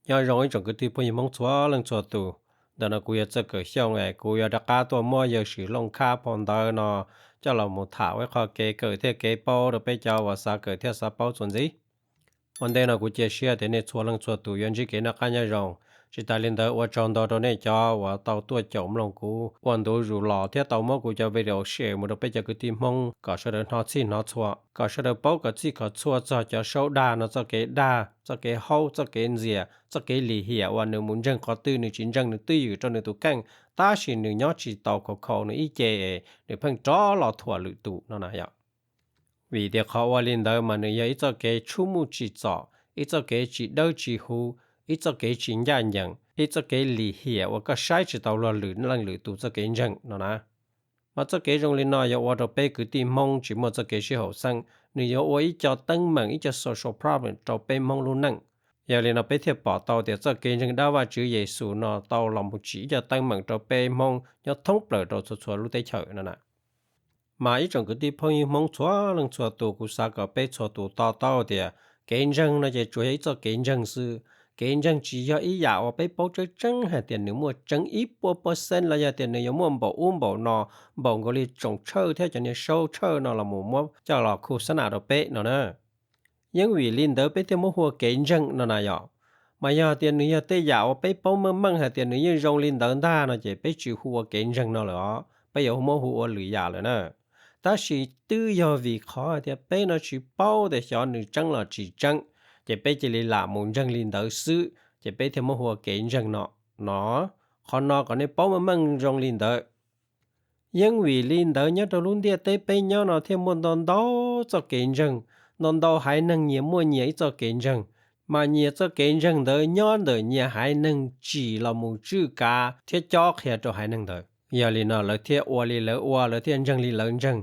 Nyob zoo ib tsoom kwv tij phooj ywg Hmoob txhua leej txhua tus. Ntawm no kuv yog Txawj Kawm Xyooj es kuv yuav rov qab tuaj muab Yawm Swm Looj Khab phau ntawv no coj los mus tham ua ib qho kev kawm thiab kev paub rau peb cov uas xav kawm thiab xav paub txuas ntxiv. Ua ntej no kuv cia siab tias nej txhua leej txhua tus yuav ntsib kev noj qab nyob zoo. Tsis tas li ntawd ua tsaug ntau rau nej cov uas tau tuaj caum mloog kuv ua ntu zus los thiab tau muab kuv cov video share mus rau peb cov kwv tij Hmoob kom sawv daws hnov txhij hnov txhua, kom sawv daws paub kom txhij kom txhua txog cov saub dag no txoj kev dag, txoj kev haub, txoj kev ntxias, txoj kev lim hiam uas nws mus ntseeg qhov twg nws tsis ntseeg nws twj ywm rau nws tus kheej, tab sis nws nyob tsis tau khaus khaus nws ib ce es nws pheej rov los thuam lwm tus no na yom. Vim tias qhov ua li ntawd mas nws yog ib txoj kev tshub muj tsim txom, ib txoj kev tsis dawb tsis huv, ib txoj kev tsis ncaj ncees, ib txoj kev lim hiam uas koj saib tsis taus luag lwm leej lwm tus txoj kev ntseeg no na. Mas txoj kev zoo li no yuav ua rau peb kwv tij Hmoob tsis muaj txoj kev sib haum xeeb, nws yuav ua ib co teeb meem, ib co social problem rau peb Hmoob lub neej. Yog li no peb thiaj pom tau tias txoj kev ntseeg dab Vajtswv Yexus no tau los mus tsim ib co teeb meem rau peb Hmoob nyob thoob plaws rau txhua txhua lub teb chaws no na. Mas ib tsoom kwv tij phooj ywg Hmoob txhua leej txhua tus, kuv xav kom peb txhua tus to taub tias kev ntseeg no ces tsuas yog ib txoj kev ntseeg xwb. Kev ntseeg tsis yog ib yam uas peb paub tseeb tseeb hais tias nws muaj tseeb ib puas percent los yog tias nws yuav muaj npaum ub npaum no, npaum nkaus li tsoom tshawj thiab cov niag saub tshawj no los mus muab coj los khu xab nam rau peb no na. Yeeb vim li ntawd peb thiaj muab hu ua kev ntseeg no na yom. Mas yog tias nws yog tej yam uas peb paub meej meej hais tias nws yeej zoo li ntawd ntag no ces peb tsis hu ua kev ntseeg no lawm os, peb yuav muab hu ua lwm yam lawm na. Tab sis twb yog vim qhov hais tias peb no tsis paub tias xyov nws tseeb los tsis tseeb, ces peb cia li lam mus ntseeg li ntawd xwb, ces peb thiaj muab hu ua kev ntseeg no, no. Qhov no kom nej paub meej meej zoo li ntawd. Yeeb vim li ntawd nyob rau lub ntiaj teb peb nyob no thiaj muaj ntau ntau txoj kev ntseeg, ntau ntau haiv neeg nyias muaj nyias ib txoj kev ntseeg. Mas nyias txoj kev ntseeg ntawd nyob ntawm nyias haiv neeg tsim los mus tswj kav thiab cob qhia rau haiv neeg ntawd. Yog li no lawv thiaj ua li lawv ua, lawv thiaj ntseeg li lawv ntseeg.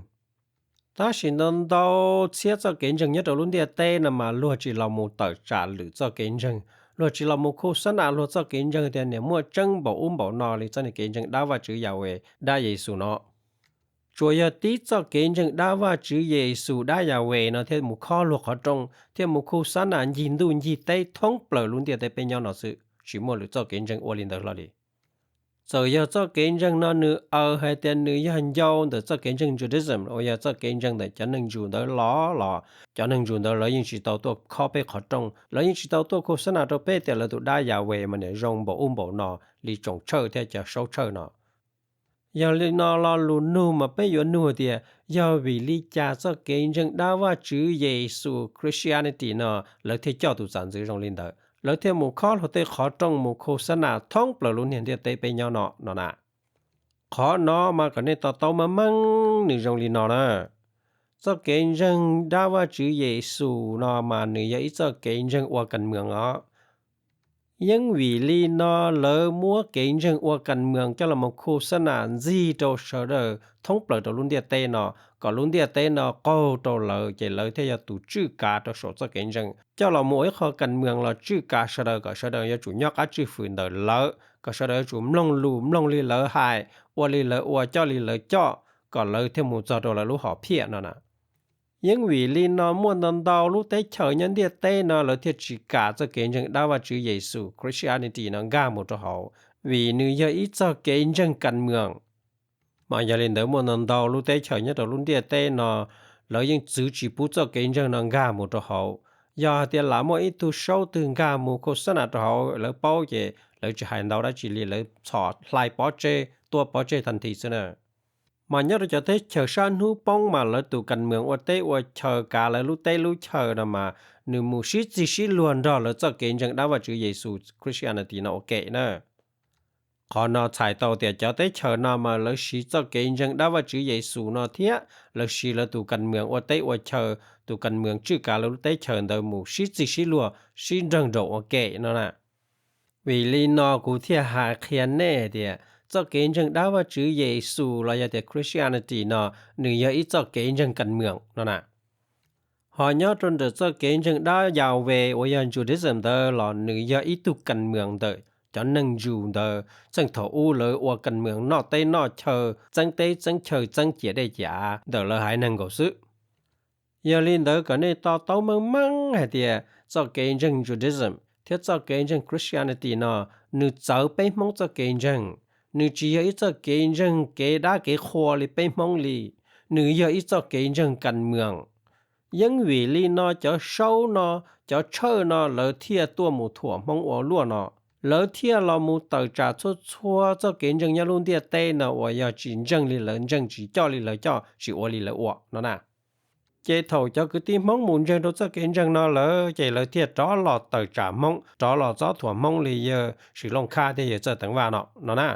Tab sis ntau ntau txhiab txoj kev ntseeg nyob rau lub ntiaj teb no mas luag tsis los mus tawm tsam lwm txoj kev ntseeg, luag tsis los mus khu xab nam luag txoj kev ntseeg tias nws muaj tseeb npaum ub npaum no li txoj niag kev ntseeg dab Vajtswv Yahweh, dab Yexus no. Tsuas yog tib txoj kev ntseeg dab Vajtswv Yexus dab Yahweh no thiaj mus khob luag qhov rooj, thiaj mus khu xab nam ncig ntuj ncig teb thoob plaws lub ntiaj teb peb nyob no xwb, tsis muaj lwm txoj kev ntseeg ua li ntawd hlo li. Txawm yog txoj kev ntseeg no nws aws hais tias nws yog ncau ntawm txoj kev ntseeg Judaism uas yog txoj kev ntseeg ntawm cov neeg Jew ntawd los los, cov neeg Jew ntawd lawv yeej tsis tau tuaj khob peb qhov rooj, lawv yeej tsis tau tuaj khu xab nam rau peb tias lawv tus dab Yahweh mas niam zoo npaum ub npaum no li tsoom tshawj thiab cov saub tshawj no. Yog li no lo lus nug mas peb yuav nug tias yog vim li cas txoj kev ntseeg dab Vajtswv Yexus Christianity no lawv thiaj coj tus txam ntxwv zoo li ntawd, lawv thiaj mus khob luag tej qhov rooj mus khu xab nam thoob plaws lub niag ntiaj teb peb nyob no no na. Qhov no mas kom nej to taub meej meej nws zoo li no na. Txoj kev ntseeg dab Vajtswv Yexus no mas nws yog ib txoj kev ntseeg ua kas mwam os. Yeeb vim li no lawv muab kev ntseeg ua kas mwam coj los mus khu xab nam ntxig rau sawv daws thoob plaws rau lub ntiaj teb no, kom lub ntiaj teb no qaug rau lawv ces lawv thiaj yog tus tswj kav rau saum txoj kev ntseeg, coj los mus ua ib qho kas mwam los tswj kav sawv daws kom sawv daws yuav tsum nyob qab tswj fwm ntawm lawv, kom sawv daws yuav tsum mloog lus mloog li lawv hais, ua li lawv ua, coj li lawv coj, kom lawv thiaj mus txog rau lawv lub hom phiaj no na. Yeeb vim li no muaj ntau ntau lub teb chaws nyob ntiaj teb no lawv thiaj tsis kam txoj kev ntseeg dab Vajtswv Yexus Christianity no nkag mus rau hauv, vim nws yog ib txoj kev ntseeg kas mwam. Mas yog li ntawd muaj ntau ntau lub teb chaws nyob rau lub ntiaj teb no lawv yeej txwv tsis pub txoj kev ntseeg no nkag mus rau hauv. Yog hais tias lam muaj ib tug saub twg nkag mus khu xab nam rau hauv lawv paub ces lawv tsis hais ntau dab tsi li, lawv txhom hlais pov tseg, tua pov tseg tag nthi xwb na. Mas nyob rau cov teb chaws sab hnub poob mas lawv tus kas mwam ua teb ua chaw kav lawv lub teb lub chaw no mas nws mus sib txig sib luag nrog lawv txoj kev ntseeg dab Vajtswv Yexus Christianity no ua ke na. Qhov no txhais tau tias cov teb chaws no mas lawv siv txoj kev ntseeg dab Vajtswv Yexus no thiab lawv siv lawv tus kas mwam ua teb ua chaw, tus kas mwam tswj kav lawv lub teb chaws ntawd mus sib txig sib luag sib nrog nraum ua ke no na. Vim li no kuv thiaj hais qhia nej tias txoj kev ntseeg dab Vajtswv Yexus los yog tias Christianity no nws yog ib txoj kev ntseeg kas mwam no na. Ho nyob rau ntawm txoj kev ntseeg dab Yahweh uas yog Judaism ntawd los nws yog ib tug kas mwam ntawm cov neeg Jew ntawd txheej thaum ub lawv ua kas mwam noj teb noj chaw, txeeb teb txeeb chaw, txeeb ciam dej ciam av ntawm lawv haiv neeg nkaus xwb. Yog li ntawd kom nej to taub meej meej hais tias txoj kev ntseeg Judaism thiab txoj kev ntseeg Christianity no, nws txawv peb Hmoob txoj kev ntseeg. Nws tsis yog ib txoj kev ntseeg kev dab kev qhua li peb Hmoob li, nws yog ib txoj kev ntseeg kas mwam. Yeeb vim li no cov saub no, cov tshawj no lawv thiaj tuaj mus thuam Hmoob ua luaj no. Lawv thiaj los mus tawm tsam txhua txhua txoj kev ntseeg nyob lub ntiaj teb no uas yog tsis ntseeg li lawv ntseeg, tsis coj li lawv coj, tsis ua li lawv ua no na. Ces thaum cov kwv tij Hmoob mus ntseeg rau txoj kev ntseeg no lawm ces lawv thiaj rov los tawm tsam Hmoob, rov los txob thuam Hmoob li yawg Swm Looj Khab thiab yawg Txawj Teev Vaj no no na.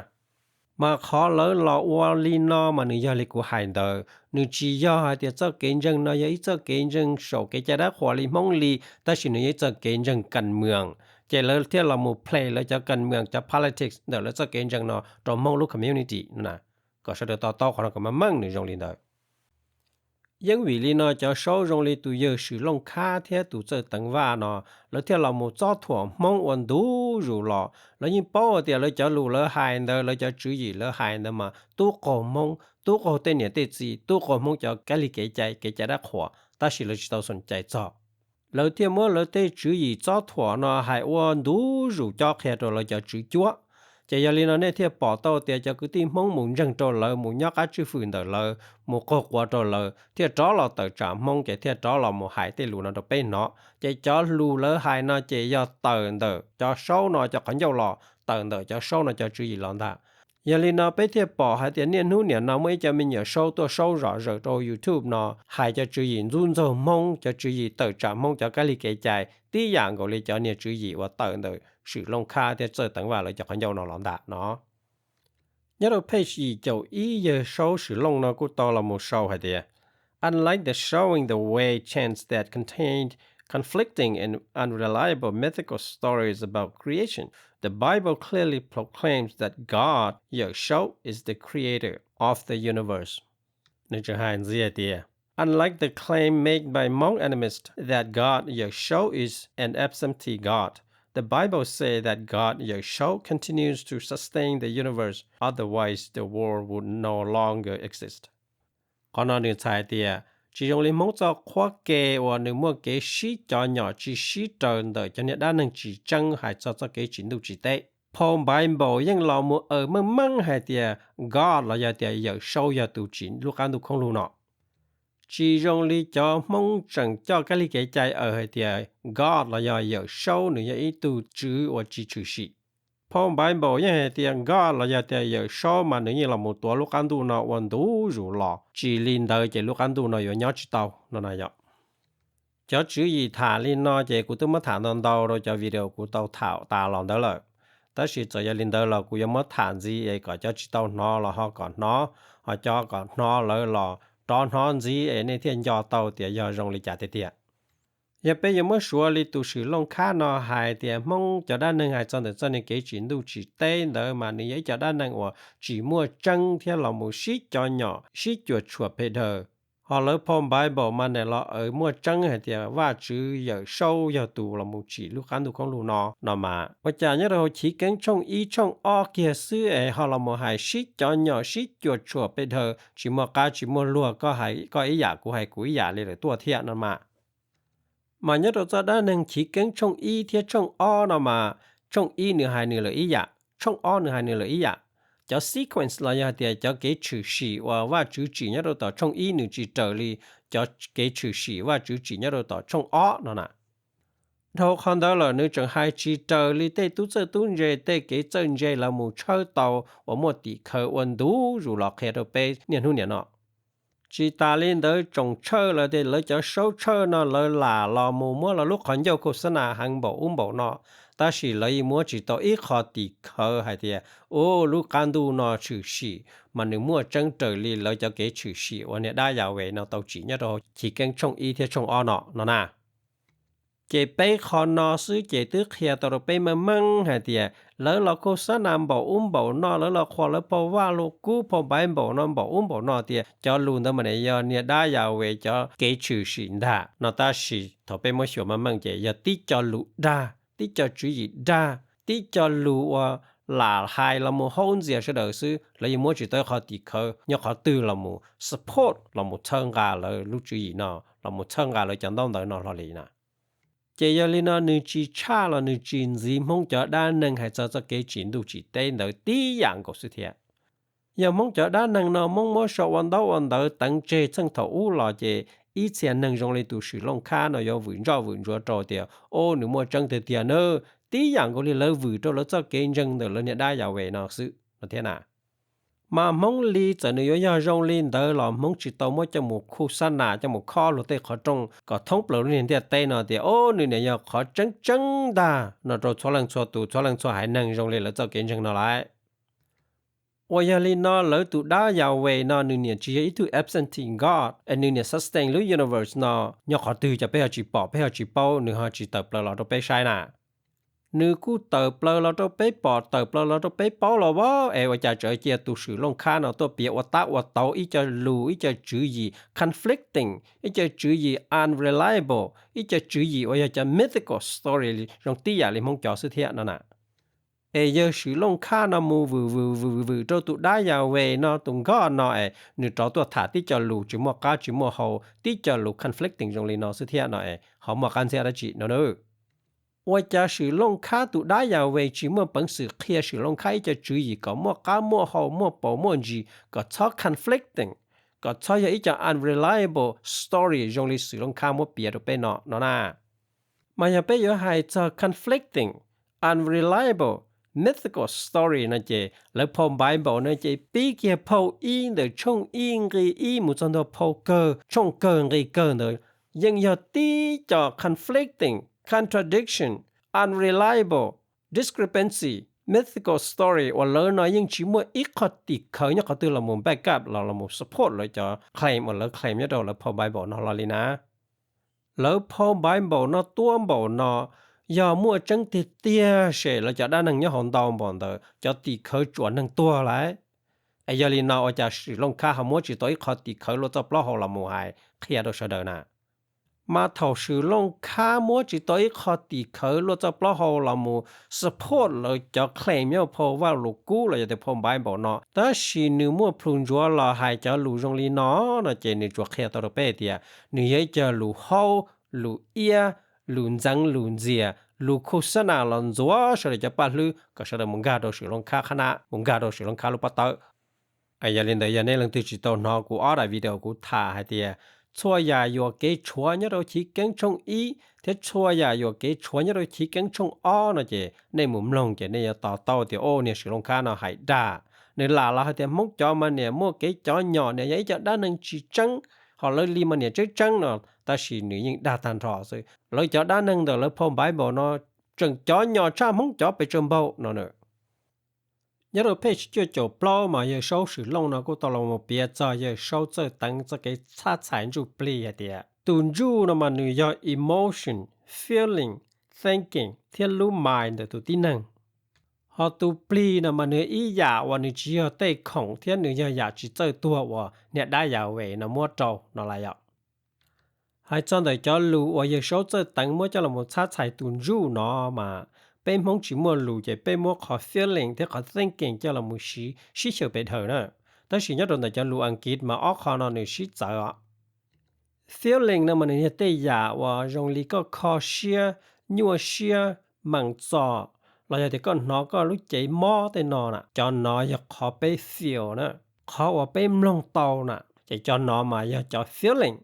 Mas qhov lawv los ua li no mas nws yog li kuv hais ntawd, nws tsis yog hais tias txoj kev ntseeg no yog ib txoj kev ntseeg saum kev cai dab qhuas li Hmoob li, tab sis nws yog ib txoj kev ntseeg kas mwam. Ces lawv thiaj los mus play lawv cov kas mwam, cov politics ntawm lawv txoj kev ntseeg no rau Hmoob lub community no na, kom sawv daws to taub qhov no kom meej meej nws zoo li ntawd. Yeeb vim li no cov saub zoo li tus yawg Swm Looj Khab thiab tus Txawj Teev Vaj no, lawv thiaj los mus txob thuam Hmoob ua ntu zus los. Lawv yeej paub tias lawv cov lus lawv hais ntawd, lawv cov tswv yim lawv hais ntawd mas tub qaug Hmoob, tub qaug tej niam tej txiv, tub qaug Hmoob cov kab li kev cai, kev cai dab qhuas, tab sis lawv tsis tau xoom cai txog. Lawv thiaj muab lawv tej tswv yim txob thuam no hais ua ntu zus cob qhia rau lawv cov tswv cuab. Ces yog li no nej thiaj pom tau tias cov kwv tij Hmoob mus ntseeg rau lawv, mus nyob qab tswj fwm ntawm lawv, mus qaug quav rau lawv, thiaj rov los tawm tsam Hmoob ces thiaj rov los mus hais tej lus no rau peb hnov. Ces cov lus lawv hais no ces yog tawm ntawm cov saub no cov qhov ncauj los, tawm ntawm cov saub no cov tswv yim los ntag. Yog li no peb thiaj pom hais tias niaj hnub niam no muaj ib co me nyuam saub tuaj saub zom zaws rau YouTube no hais cov tswv yim ntxub ntxaug Hmoob, cov tswv yim tawm tsam Hmoob cov kab li kev cai tib yam nkaus li cov niag tswv yim uas tawm ntawm Swm Looj Khab thiab Txawj Teev Vaj lawv cov qhov ncauj no los ntag no. Nyob rau page yim caum ib yawg saub Swm Looj no kuj tau los mus sau hais tias, Unlike the showing the way chants that contained conflicting and unreliable mythical stories about creation, the Bible clearly proclaims that God, Yawm Saub, is the creator of the universe. Nws tseem hais ntxiv hais tias, Unlike the claim made by Hmong animists that God Yawm Saub is an absentee God, the Bible says that God Yawm Saub continues to sustain the universe, otherwise the world would no longer exist. Qhov no nws txhais hais tias, tsis zoo li Hmoob txoj qhuab ke uas nws muaj kev sib cov nyom tsis sib raws ntawm cov niag dab neeg tsis tseeb hais txog txoj kev tsim ntuj tsim teb. Phau Npaiv Npaum yeej los mus aws meej meej hais tias God los yog tias Yawm Saub yog tus tsim lub qab ntuj khoob lug no. Tsis zoo li cov Hmoob tseem coj kab li kev cai aws hais tias God los yog Yawm Saub nws yog ib tug tswv uas tsis tshwm sim. Phau Npaiv Npaum yeej hais tias God los yog tias Yawm Saub mas nws yeej los mus tuav lub qab ntuj no ua ntu zus los, tsis li ntawd ces lub qab ntuj no yuav nyob tsis tau no na yom. Cov tswv yim tham li no ces kuv twb muab tham ntau ntau rau cov video kuv tau tham tas los ntawd lawm. Tab sis txawm yog li ntawd los kuv yuav muab tham ntxiv es kom cov tsis tau hnov los ho kom hnov, ho cov kom hnov lawm los rov hnov ntxiv es nej thiaj nco tau tias yog zoo li cas tiag tiag. Yog peb yuav muab suav li tus Swm Looj Khab no hais tias Hmoob cov dab neeg hais txog ntawm txoj niag kev tsim ntuj tsim teb ntawd mas nws yog ib co dab neeg uas tsis muaj tseeb thiab los mus sib cov nyom sib cuam tshuam pes daws. Ho lawv Phau Npaiv Npaum mas nim los aws muaj tseeb hais tias Vajtswv Yawm Saub yog tus los mus tsim lub qab ntuj khoob lug no no mas, ua cas nyob rau hauv Chiv Keeb tshooj ib tshooj ob kiag xwb es ho los mus hais sib cov nyom sib cuam tshuam pes daws, tsis muaj qab tsis muaj luag, koj hais koj ib yam kuv hais kuv ib yam li lawm tuaj thiab no mas. Mas nyob rau txoj dab neeg Chiv Keeb tshooj ib thiab tshooj ob no mas, tshooj ib nws hais nws lawm ib yam, tshooj ob nws hais nws lawm ib yam. Cov sequence los yog hais tias cov kev tshwm sim uas Vajtswv tsim nyob rau tom tshooj ib nws tsis raws li cov kev tshwm sim Vajtswv tsim nyob rau tom tshooj ob no na. Dhau qhov ntawd lawm nws tseem hais tsis raws li tej tub txawj tub ntse tej kev txawj ntse lawv mus tshawb tau uas muaj tim khawv ua ntu zus los qhia rau peb niaj hnub niam no. Tsis tas li ntawd tsoom tshawj lawv tej lawv cov saub tshawj no lawv lam los mus muab lawv lub qhov ncauj khos xab nas heev npaum ub npaum no, tab sis lawv yeej muab tsis tau ib qho tim khawv hais tias, u, lub qab ntuj no tshwm sim mas nws muaj tseeb raws li lawv cov kev tshwm sim uas niag dab Yas Ves no tau tsim nyob rau Chiv Keeb tshooj ib thiab tshooj ob no no na. Ces peb qho no xwb ces twb qhia tau rau peb meej meej hais tias lawv los khos xab nas npaum ub npaum no, lawv los qhuas lawv Phau Vaj Lug Kub Phau Npaiv Npaum no npaum ub npaum no tias cov lus ntawd mas nws yog niag dab Yas Ves cov kev tshwm sim ntag no, tab sis thaum peb muab xyuas meej meej ces yog tib co lus dag, tib co tswv yim dag, tib co lus uas lam hais los mus haub ntxias sawv daws xwb, lawv yeej muab tsis tau ib qho tim khawv nyob qhov twg los mus support los mus txhawb nqa lawv lub tswv yim no, los mus txhawb nqa lawv cov ntaub ntawv no hlo li na. Ces yog li no nws tsis tshaj los nws tsis ntxiv Hmoob cov dab neeg hais txog txoj kev tsim ntuj tsim teb ntawd tib yam nkaus xwb thiab. Yog Hmoob cov dab neeg no Hmoob muab sau ua ntaub ua ntawv teev tseg txheej thaum ub los ces ib txhia neeg zoo li tus Swm Looj Khab no yuav vwm ntsoj vwm ntsuav rau tias, o, nws muaj tseeb tiag tiag na, tib yam nkaus li lawv vwm rau lawv txoj kev ntseeg ntawm lawv niag dab Yas Ves no xwb no thiab na. Mas Hmoob li txawm nws yuav yog zoo li ntawd los Hmoob tsis tau muab coj mus khu xab nas coj mus khob luag tej qhov rooj kom thoob plaws lub niag ntiaj teb no tias, o, nws niam yog qhov tseeb tseeb ntag no rau txhua leej txhua tus txhua leej txhua haiv neeg zoo li lawv txoj kev ntseeg no lauj. Uas yog li no lawv tus dab Yas Ves no nws niam tsis yog ib tug absentee God es nws niam sustain lub universe no nyob qhov twg ces peb ho tsis pom peb ho tsis paub, nws ho tsis tawm plaws los rau peb saib na. Nws kuj tawm plaws los rau peb pom tawm plaws los rau peb paub los as, es ua cas tseem cia tus Swm Looj Khab no tuaj piav ua tab ua tauv ib co lus ib co tswv yim conflicting, ib co tswv yim unreliable, ib co tswv yim uas yog cov mythical story zoo tib yam li Hmoob cov xwb thiab no na. Es yawg Swm Looj Khab no mus vwm vwm vwm vwm rau tus dab Yas Ves no tus God no es nws rov tuaj tham tib co lus tsis muaj qab tsis muaj hau tib co lus conflicting zoo li no xwb thiab no es ho muaj qab ntxhiab dab tsi no na. Ua cas Swm Looj Khab tus dab Yas Ves tsis muaj peev xwm qhia Swm Looj Khab ib co tswv yim kom muaj qab muaj hau muaj paus muaj ntsis kom txhob conflicting, kom txhob yog ib co unreliable story zoo li Swm Looj Khab muab piav rau peb no no na. Mas yog peb yuav hais txog conflicting, unreliable, mythical story no ces lawv phau Bible no ces pib kiag phau ib ntawm tshooj ib nqi ib mus txog ntua phau kawg tshooj kawg nqi kawg ntawd yeej yog tib co conflicting, contradiction, unreliable, discrepancy, mythical story uas lawv no yeej tsis muaj ib qho tim khawv nyob qhov twg los mus back up los los mus support lawv cov claim uas lawv claim nyob rau lawv phau Bible no los li na. Lawv phau Bible no tuab npaum no, yog muaj tseeb tiag tiag ces lawv cov dab neeg nyob hauv ntau npaum ntawd cov tim khawv tsuas neeg tuag lawm. Es yog li no ua cas Swm Looj Khab ho muab tsis tau ib qho tim khawv luaj txoj plaub hau los mus hais qhia rau sawv daws na? Mas thaum Swm Looj Khab muab tsis tau ib qho tim khawv luaj txoj plaub hau los mus support lawv cov claim nyob phau Vaj Lus Kub los yog tias phau Bible no, tab sis nws muaj plhus ntsuav los hais cov lus zoo li no no ces nws tsuas qhia tau rau peb tias nws yog ib co lus haub, lus iab, lus ntxeev lus ntxias, lus khu xab nas los ntxuav sawv daws cov paj hlwb kom sawv daws mus nkag rau Swm Looj Khab qhab nab, mus nkag rau Swm Looj Khab lub pob tawb. Yog li ntawd yog nej leej twg tsis tau hnov kuv ob daim video kuv tham hais tias txhua yam yuam kev tshuav nyob rau Chiv Keeb tshooj ib thiab txhua yam yuam kev tshuav nyob rau Chiv Keeb tshooj ob no ces nej mus mloog ces nej yuav to taub tias, o, niag Swm Looj Khab no hais dag. Nws lam los hais tias Hmoob cov mas niam muaj kev cov nyom, niam yog ib co dab neeg tsis tseeb, ho lawv li mas niam tseeb tseeb no, tab sis nws yeej dag tag nrho xwb. Lawv cov dab neeg ntawm lawv phau Bible no tseem cov nyom tshaj Hmoob cov pes tsawg npaug no na. Nyob rau page cuaj caum plaub mas yawg Saub Swm Looj no kuj tau los mus piav txog yawg Saub Txawj Teev txoj kev txhab txhais ntsuj plig hais tias tus ntsuj no mas nws yog emotion, feeling, thinking thiab lub mind ntawm tus tib neeg. Ho tus plig no mas nws ib yam uas nws tsis yog tej khoom thiab nws yog yam tsis txawj tuag uas niag dab Yas Ves no muab rau no lawm yom. Hais txog ntawm cov lus uas yawg Saub Txawj Teev muab coj los mus txhab txhais tus ntsuj no mas peb Hmoob tsis muaj lus ces peb muab qhov feeling thiab qhov thinking coj los mus siv sib xyaw pes dhawm na. Tab sis nyob rau ntawm cov lus Askiv mas ob qho no nws sib txawv os. Feeling no mas nws yog tej yam uas zoo li koj kho siab, nyuaj siab, meem txom, los yog tias koj hnov koj lub cev mob tej no na, cov no yog qhov peb feel na, qhov uas peb mloog tau na, ces cov no mas yog cov feeling.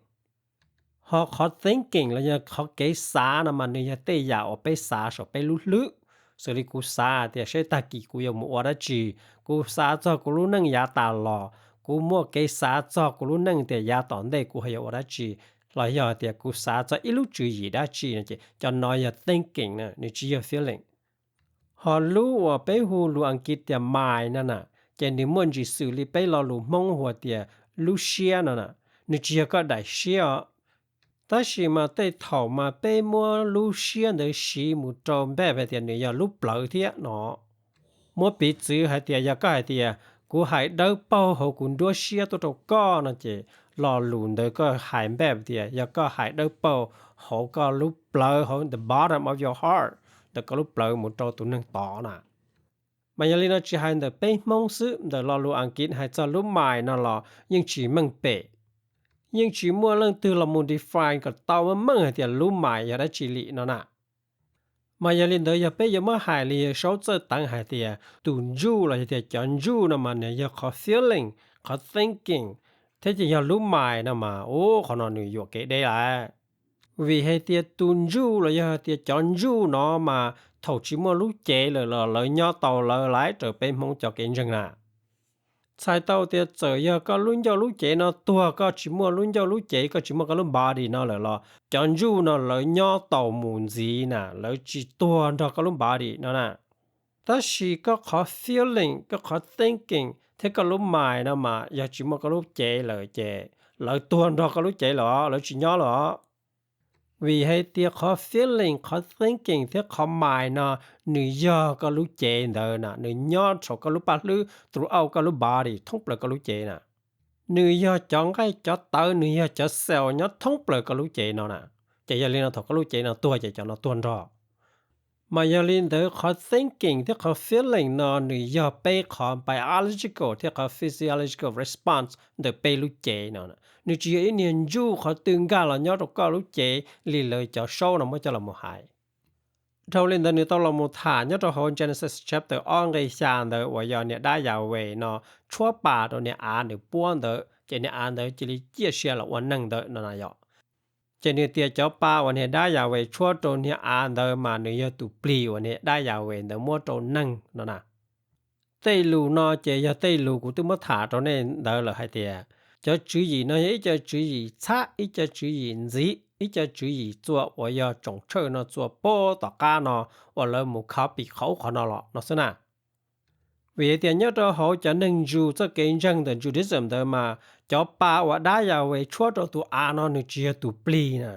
Ho qhov thinking los yog qhov kev xav no mas nws yog tej yam uas peb xav saum peb lub hlwb. Xws li kuv xav tias seb tag kis kuv yuav mus ua dab tsi, kuv xav txog kuv lub neej yav tas los, kuv muaj kev xav txog kuv lub neej tias yav tom ntej kuv ho yuav ua dab tsi, los yog tias kuv xav txog ib lub tswv yim dab tsi no ces cov no yog thinking na, nws tsis yog feeling. Ho lub uas peb hu lus Askiv tias mind no na, ces nws muaj ntsis xws li peb lo lus Hmoob hu tias lub siab no na, nws tsis yog koj daim siab os. Tab sis mas tej thaum mas peb muab lub siab ntawd siv mus rau npaj hais tias nws yog lub plawv thiab no. Muab piv txwv hais tias yog koj hais tias kuv hais dawb paug hauv kuv nruab siab tuaj rau koj no ces lo lus ntawd koj hais npaj tias yog koj hais dawb paug hauv koj lub plawv, hauv the bottom of your heart, ntawm koj lub plawv mus rau tus neeg tod na. Mas yog li no tsis hais ntawm peb Hmoob xwb, ntawm lo lus Askiv hais txog lub mind no los yeej tsis meej pem. Yeej tsis muaj leej twg los mus define kom tau meej meej hais tias lub mind yog dab tsi li no na. Mas yog li ntawd yog peb yuav muab hais li Saub txawj teev hais tias tus njuj los yog tias cov njuj no mas nws yog qhov feeling, qhov thinking, thiab ces yog lub mind no mas ub qhov no nws yuam kev deb lawm. Vim hais tias tus njuj los yog tias cov njuj no mas thaum tsis muaj lub cev lawm los lawv nyob tau lawv laiv raws peb Hmoob cov kev ntseeg na. Txhais tau tias txawm yog koj lub ncauj lub cev no tuag, koj tsis muaj lub ncauj lub cev, koj tsis muaj koj lub body no lawm los cov njuj no lawv nyob tau mus ntxiv na, lawv tsis tuag nrog koj lub body no na. Tab sis koj qhov feeling, koj qhov thinking thiab koj lub mind no mas yog tsis muaj koj lub cev lawm ces lawv tuag nrog koj lub cev lawm os, lawv tsis nyob lawm os. Vim hais tias qhov feeling, qhov thinking thiab qhov mind no nws yog koj lub cev ntawd na, nws nyob saum koj lub paj hlwb throughout koj lub body, thoob plaws koj lub cev na. Nws yog cov nqaij cov tawv, nws yog cov cell nyob thoob plaws koj lub cev no na. Ces yog li no thaum koj lub cev no tuag ces cov no tuag nrog. Mas yog li ntawd qhov thinking thiab qhov feeling no nws yog peb qhov biological thiab qhov physiological response ntawm peb lub cev no. Nws tsis yog ib niag njuj qhov twg nkag los nyob rau koj lub cev li lawv cov Saub no muab coj los mus hais. Dhau li ntawd nws tau los mus tham nyob rau hauv Genesis chapter ob nqe xya ntawd uas yog niag dab Yahweh no tshuab pa rau niag av nws puab ntawd, ces niag av ntawd cia li ciaj sia los ua neeg ntawd no na yom. Ces nws tias cov pa uas niag dab Yahweh tshuab rau niag av ntawd mas nws yog tus plig uas niag dab Yahweh ntawd muab rau neeg no na. Tej lus no ces yog tej lus kuv twb muab tham rau nej ntawd lawm hais tias cov tswv yim no yog ib co tswv yim txhab, ib co tswv yim ntxiv, ib co tswv yim txua uas yog tsoom tshawj no txua puag tom qab no uas lawv mus copy qhov ub qhov no los no xwb na. Vim hais tias nyob rau hauv cov neeg Jew txoj kev ntseeg ntawm Judaism ntawd mas cov pa uas dab Yahweh tshuab rau tus av no nws tsis yog tus plig na.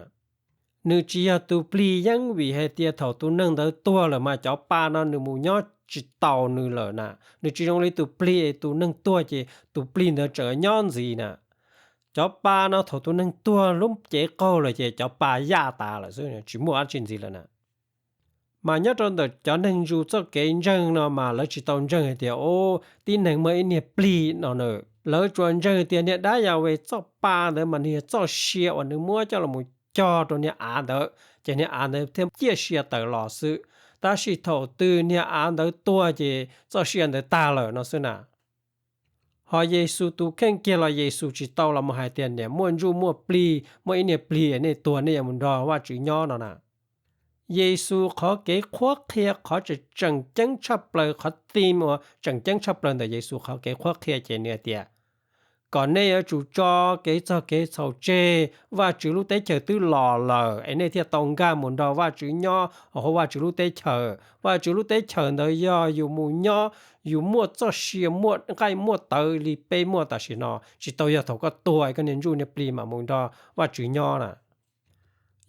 Nws tsis yog tus plig yeeb vim hais tias thaum tus neeg ntawd tuag lawm mas cov pa no nws mus nyob tsis taus nws lawm na. Nws tsis zoo li tus plig, tus neeg tuag ces tus plig ntawd tseem nyob ntxiv na. Cov pa no thaum tus neeg tuag lub cev qaug lawm ces cov pa yaj tas lawm xwb, tsis muaj dab tsi ntxiv lawm na. Mas nyob rau ntawm cov neeg Jew txoj kev ntseeg no mas lawv tsis tau ntseeg hais tias, o, tib neeg muaj ib niag plig no na. Lawv tsuas ntseeg tias niag dab Yahweh txoj pa ntawd mas nws yog txoj sia uas nws muab coj los mus cog rau niag av ntawd, ces niag av ntawd thiaj ciaj sia tawm los xwb. Tab sis thaum twg niag av ntawd tuag ces txoj sia ntawd tag lawm no xwb na. Ho Yexus tus kheej kiag los Yexus tsis tau los mus hais tias niam muaj ntsuj muaj plig, muaj ib niag plig nej tuag nej yuav mus nrog Vajtswv nyob no na. Yexus qhov kev qhuab qhia, qhov tseem ceeb tshaj plaws, qhov theme uas tseem ceeb tshaj plaws ntawm Yexus qhov kev qhuab qhia ces nws hais tias, kom nej yuav tsum tso kev txog kev txhaum tseg, Vajtswv lub teb chaws twb los lawm es nej thiaj tau nkag mus nrog Vajtswv nyob hauv Vajtswv lub teb chaws. Vajtswv lub teb chaws ntawd yog yus mus nyob, yus muaj txoj sia muaj nqaij muaj tawv li peb muaj tam sim no, tsis tau yog thaum koj tuag koj niag ntsuj niag plig mam mus nrog Vajtswv nyob na.